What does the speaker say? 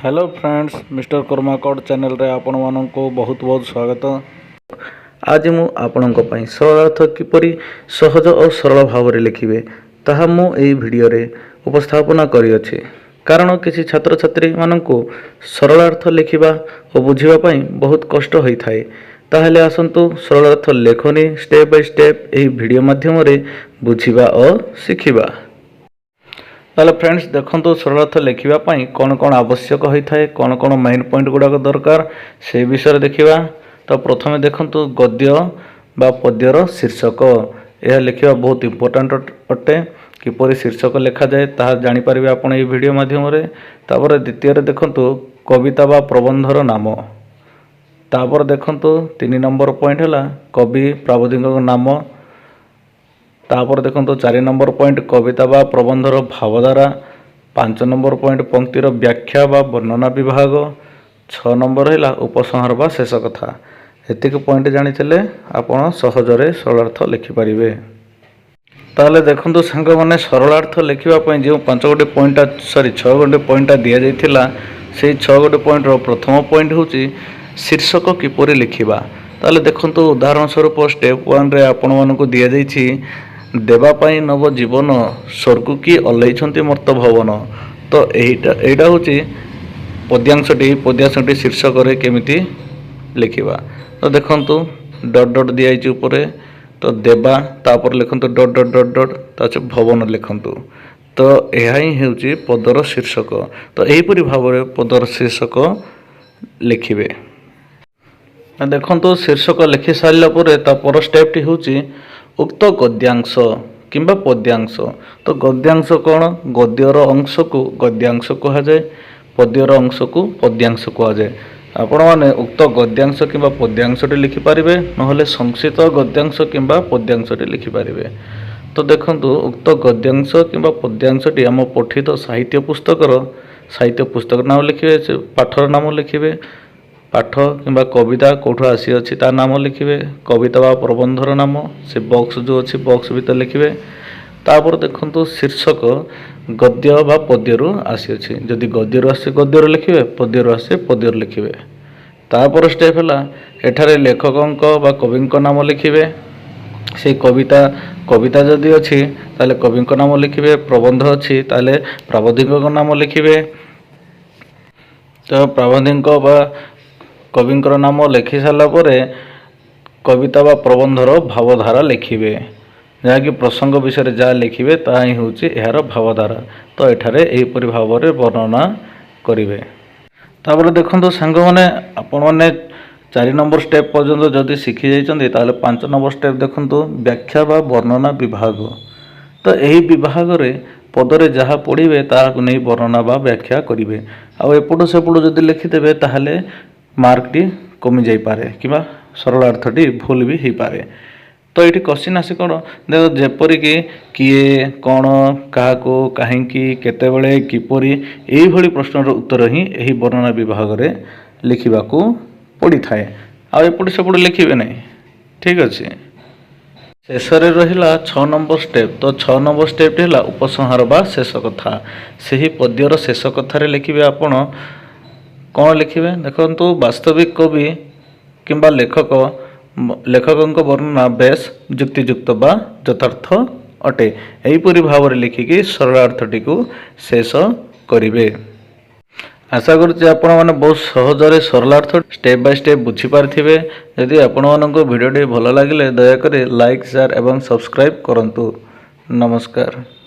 Hello friends, mister କର୍ମାକଡ଼ ଚ୍ୟାନେଲରେ ଆପଣମାନଙ୍କୁ ବହୁତ ବହୁତ ସ୍ୱାଗତ। ଆଜି ମୁଁ ଆପଣଙ୍କ ପାଇଁ ସରଳାର୍ଥ କିପରି ସହଜ ଓ ସରଳ ଭାବରେ ଲେଖିବେ, ତାହା ମୁଁ ଏହି ଭିଡ଼ିଓରେ ଉପସ୍ଥାପନା କରିଅଛି। କାରଣ କିଛି ଛାତ୍ରଛାତ୍ରୀମାନଙ୍କୁ ସରଳାର୍ଥ ଲେଖିବା ଓ ବୁଝିବା ପାଇଁ ବହୁତ କଷ୍ଟ ହୋଇଥାଏ। ତାହେଲେ ଆସନ୍ତୁ, ସରଳାର୍ଥ ଲେଖନୀ ଷ୍ଟେପ୍ ବାଇ ଷ୍ଟେପ୍ ଏହି ଭିଡ଼ିଓ ମାଧ୍ୟମରେ ବୁଝିବା ଓ ଶିଖିବା। ତାହେଲେ ଫ୍ରେଣ୍ଡସ୍, ଦେଖନ୍ତୁ, ସରଳାର୍ଥ ଲେଖିବା ପାଇଁ କ'ଣ କ'ଣ ଆବଶ୍ୟକ ହୋଇଥାଏ, କ'ଣ କ'ଣ ମେନ୍ ପଏଣ୍ଟ ଗୁଡ଼ାକ ଦରକାର, ସେ ବିଷୟରେ ଦେଖିବା। ତ ପ୍ରଥମେ ଦେଖନ୍ତୁ, ଗଦ୍ୟ ବା ପଦ୍ୟର ଶୀର୍ଷକ। ଏହା ଲେଖିବା ବହୁତ ଇମ୍ପୋର୍ଟାଣ୍ଟ ଅଟେ। କିପରି ଶୀର୍ଷକ ଲେଖାଯାଏ, ତାହା ଜାଣିପାରିବେ ଆପଣ ଏହି ଭିଡ଼ିଓ ମାଧ୍ୟମରେ। ତାପରେ ଦ୍ୱିତୀୟରେ ଦେଖନ୍ତୁ, କବିତା ବା ପ୍ରବନ୍ଧର ନାମ। ତାପରେ ଦେଖନ୍ତୁ, 3 ନମ୍ବର ପଏଣ୍ଟ ହେଲା କବି ପ୍ରାବନ୍ଧିକଙ୍କ ନାମ। ତାପରେ ଦେଖନ୍ତୁ, 4 ନମ୍ବର ପଏଣ୍ଟ, କବିତା ବା ପ୍ରବନ୍ଧର ଭାବଧାରା। 5 ନମ୍ବର ପଏଣ୍ଟ, ପଙ୍କ୍ତିର ବ୍ୟାଖ୍ୟା ବା ବର୍ଣ୍ଣନା ବିଭାଗ। 6 ନମ୍ବର ହେଲା ଉପସଂହାର ବା ଶେଷ କଥା। ଏତିକି ପଏଣ୍ଟ ଜାଣିଥିଲେ ଆପଣ ସହଜରେ ସରଳାର୍ଥ ଲେଖିପାରିବେ। ତାହେଲେ ଦେଖନ୍ତୁ ସାଙ୍ଗମାନେ, ସରଳାର୍ଥ ଲେଖିବା ପାଇଁ ଯେଉଁ ପାଞ୍ଚ ଗୋଟି ପଏଣ୍ଟଟା, ସରି, ଛଅ ଗୋଟି ପଏଣ୍ଟଟା ଦିଆଯାଇଥିଲା, ସେଇ ଛଅ ଗୋଟି ପଏଣ୍ଟର ପ୍ରଥମ ପଏଣ୍ଟ ହେଉଛି ଶୀର୍ଷକ କିପରି ଲେଖିବା। ତାହେଲେ ଦେଖନ୍ତୁ, ଉଦାହରଣ ସ୍ୱରୂପ ଷ୍ଟେପ୍ ୱାନ୍ରେ ଆପଣମାନଙ୍କୁ ଦିଆଯାଇଛି, "ଦେବା ପାଇଁ ନବ ଜୀବନ, ସ୍ୱର୍ଗୁ କି ଓହ୍ଲେଇଛନ୍ତି ମର୍ତ୍ତ୍ୟ ଭବନ।" ତ ଏଇଟା ହେଉଛି ପଦ୍ୟାଂଶଟି। ପଦ୍ୟାଂଶଟି ଶୀର୍ଷକରେ କେମିତି ଲେଖିବା? ତ ଦେଖନ୍ତୁ, ଡଟ୍ ଡଟ୍ ଦିଆଯାଇଛି ଉପରେ। ତ ଦେବା, ତାପରେ ଲେଖନ୍ତୁ ଡଟ୍ ଡଟ୍ ଡଟ୍ ଡଟ୍, ତା ଭବନ ଲେଖନ୍ତୁ। ତ ଏହା ହିଁ ହେଉଛି ପଦର ଶୀର୍ଷକ। ତ ଏହିପରି ଭାବରେ ପଦର ଶୀର୍ଷକ ଲେଖିବେ। ଦେଖନ୍ତୁ, ଶୀର୍ଷକ ଲେଖି ସାରିଲା ପରେ ତା ପର ଷ୍ଟେପ୍ଟି ହେଉଛି ଉକ୍ତ ଗଦ୍ୟାଂଶ କିମ୍ବା ପଦ୍ୟାଂଶ। ତ ଗଦ୍ୟାଂଶ କ'ଣ? ଗଦ୍ୟର ଅଂଶକୁ ଗଦ୍ୟାଂଶ କୁହାଯାଏ, ପଦ୍ୟର ଅଂଶକୁ ପଦ୍ୟାଂଶ କୁହାଯାଏ। ଆପଣମାନେ ଉକ୍ତ ଗଦ୍ୟାଂଶ କିମ୍ବା ପଦ୍ୟାଂଶଟି ଲେଖିପାରିବେ, ନହେଲେ ସଂଶିତ ଗଦ୍ୟାଂଶ କିମ୍ବା ପଦ୍ୟାଂଶଟି ଲେଖିପାରିବେ। ତ ଦେଖନ୍ତୁ, ଉକ୍ତ ଗଦ୍ୟାଂଶ କିମ୍ବା ପଦ୍ୟାଂଶଟି ଆମ ପଠିତ ସାହିତ୍ୟ ପୁସ୍ତକର, ସାହିତ୍ୟ ପୁସ୍ତକ ନାମ ଲେଖିବେ, ସେ ପାଠର ନାମ ଲେଖିବେ, ପାଠ କିମ୍ବା କବିତା କେଉଁଠୁ ଆସିଅଛି ତା ନାମ ଲେଖିବେ, କବିତା ବା ପ୍ରବନ୍ଧର ନାମ ସେ ବକ୍ସ ଯେଉଁ ଅଛି, ବକ୍ସ ଭିତରେ ଲେଖିବେ। ତାପରେ ଦେଖନ୍ତୁ, ଶୀର୍ଷକ ଗଦ୍ୟ ବା ପଦ୍ୟରୁ ଆସିଅଛି। ଯଦି ଗଦ୍ୟରୁ ଆସେ, ଗଦ୍ୟରୁ ଲେଖିବେ, ପଦ୍ୟରୁ ଆସେ, ପଦ୍ୟରୁ ଲେଖିବେ। ତାପରେ ଷ୍ଟେପ୍ ହେଲା ଏଠାରେ ଲେଖକଙ୍କ ବା କବିଙ୍କ ନାମ ଲେଖିବେ। ସେଇ କବିତା ଯଦି ଅଛି, ତାହେଲେ କବିଙ୍କ ନାମ ଲେଖିବେ। ପ୍ରବନ୍ଧ ଅଛି, ତାହେଲେ ପ୍ରାବନ୍ଧିକଙ୍କ ନାମ ଲେଖିବେ। ତ ପ୍ରାବନ୍ଧିକ ବା କବିଙ୍କର ନାମ ଲେଖି ସାରିଲା ପରେ କବିତା ବା ପ୍ରବନ୍ଧର ଭାବଧାରା ଲେଖିବେ, ଯାହାକି ପ୍ରସଙ୍ଗ ବିଷୟରେ ଯାହା ଲେଖିବେ, ତାହା ହିଁ ହେଉଛି ଏହାର ଭାବଧାରା। ତ ଏଠାରେ ଏହିପରି ଭାବରେ ବର୍ଣ୍ଣନା କରିବେ। ତାପରେ ଦେଖନ୍ତୁ ସାଙ୍ଗମାନେ, ଆପଣମାନେ 4 ନମ୍ବର ଷ୍ଟେପ୍ ପର୍ଯ୍ୟନ୍ତ ଯଦି ଶିଖି ଯାଇଛନ୍ତି, ତାହେଲେ 5 ନମ୍ବର ଷ୍ଟେପ୍ ଦେଖନ୍ତୁ, ବ୍ୟାଖ୍ୟା ବା ବର୍ଣ୍ଣନା ବିଭାଗ। ତ ଏହି ବିଭାଗରେ ପଦରେ ଯାହା ପଢ଼ିବେ, ତାହାକୁ ନେଇ ବର୍ଣ୍ଣନା ବା ବ୍ୟାଖ୍ୟା କରିବେ। ଆଉ ଏପଟୁ ସେପଟୁ ଯଦି ଲେଖିଦେବେ, ତାହେଲେ ମାର୍କଟି କମି ଯାଇପାରେ କିମ୍ବା ସରଳାର୍ଥଟି ଭୁଲ ବି ହେଇପାରେ। ତ ଏଇଠି କ୍ୱଶ୍ଚିନ୍ ଆସେ କ'ଣ ଦେଖ, ଯେପରିକି କିଏ, କ'ଣ, କାହାକୁ, କାହିଁକି, କେତେବେଳେ, କିପରି, ଏଇଭଳି ପ୍ରଶ୍ନର ଉତ୍ତର ହିଁ ଏହି ବର୍ଣ୍ଣନା ବିଭାଗରେ ଲେଖିବାକୁ ପଡ଼ିଥାଏ। ଆଉ ଏପଟୁ ସେପଟୁ ଲେଖିବେ ନାହିଁ, ଠିକ୍ ଅଛି? ଶେଷରେ ରହିଲା 6 ନମ୍ବର ଷ୍ଟେପ୍। ତ 6 ନମ୍ବର ଷ୍ଟେପ୍ଟି ହେଲା ଉପସଂହାର ବା ଶେଷ କଥା। ସେହି ପଦ୍ୟର ଶେଷ କଥାରେ ଲେଖିବେ ଆପଣ। କ'ଣ ଲେଖିବେ ଦେଖନ୍ତୁ, ବାସ୍ତବିକ କବି କିମ୍ବା ଲେଖକଙ୍କ ବର୍ଣ୍ଣନା ବେଶ ଯୁକ୍ତିଯୁକ୍ତ ବା ଯଥାର୍ଥ ଅଟେ। ଏହିପରି ଭାବରେ ଲେଖିକି ସରଳାର୍ଥଟିକୁ ଶେଷ କରିବେ। ଆଶା କରୁଛି, ଆପଣମାନେ ବହୁତ ସହଜରେ ସରଳାର୍ଥ ଷ୍ଟେପ୍ ବାଇ ଷ୍ଟେପ୍ ବୁଝିପାରିଥିବେ। ଯଦି ଆପଣମାନଙ୍କୁ ଭିଡ଼ିଓଟି ଭଲ ଲାଗିଲେ, ଦୟାକରି ଲାଇକ୍, ସେୟାର ଏବଂ ସବସ୍କ୍ରାଇବ୍ କରନ୍ତୁ। ନମସ୍କାର।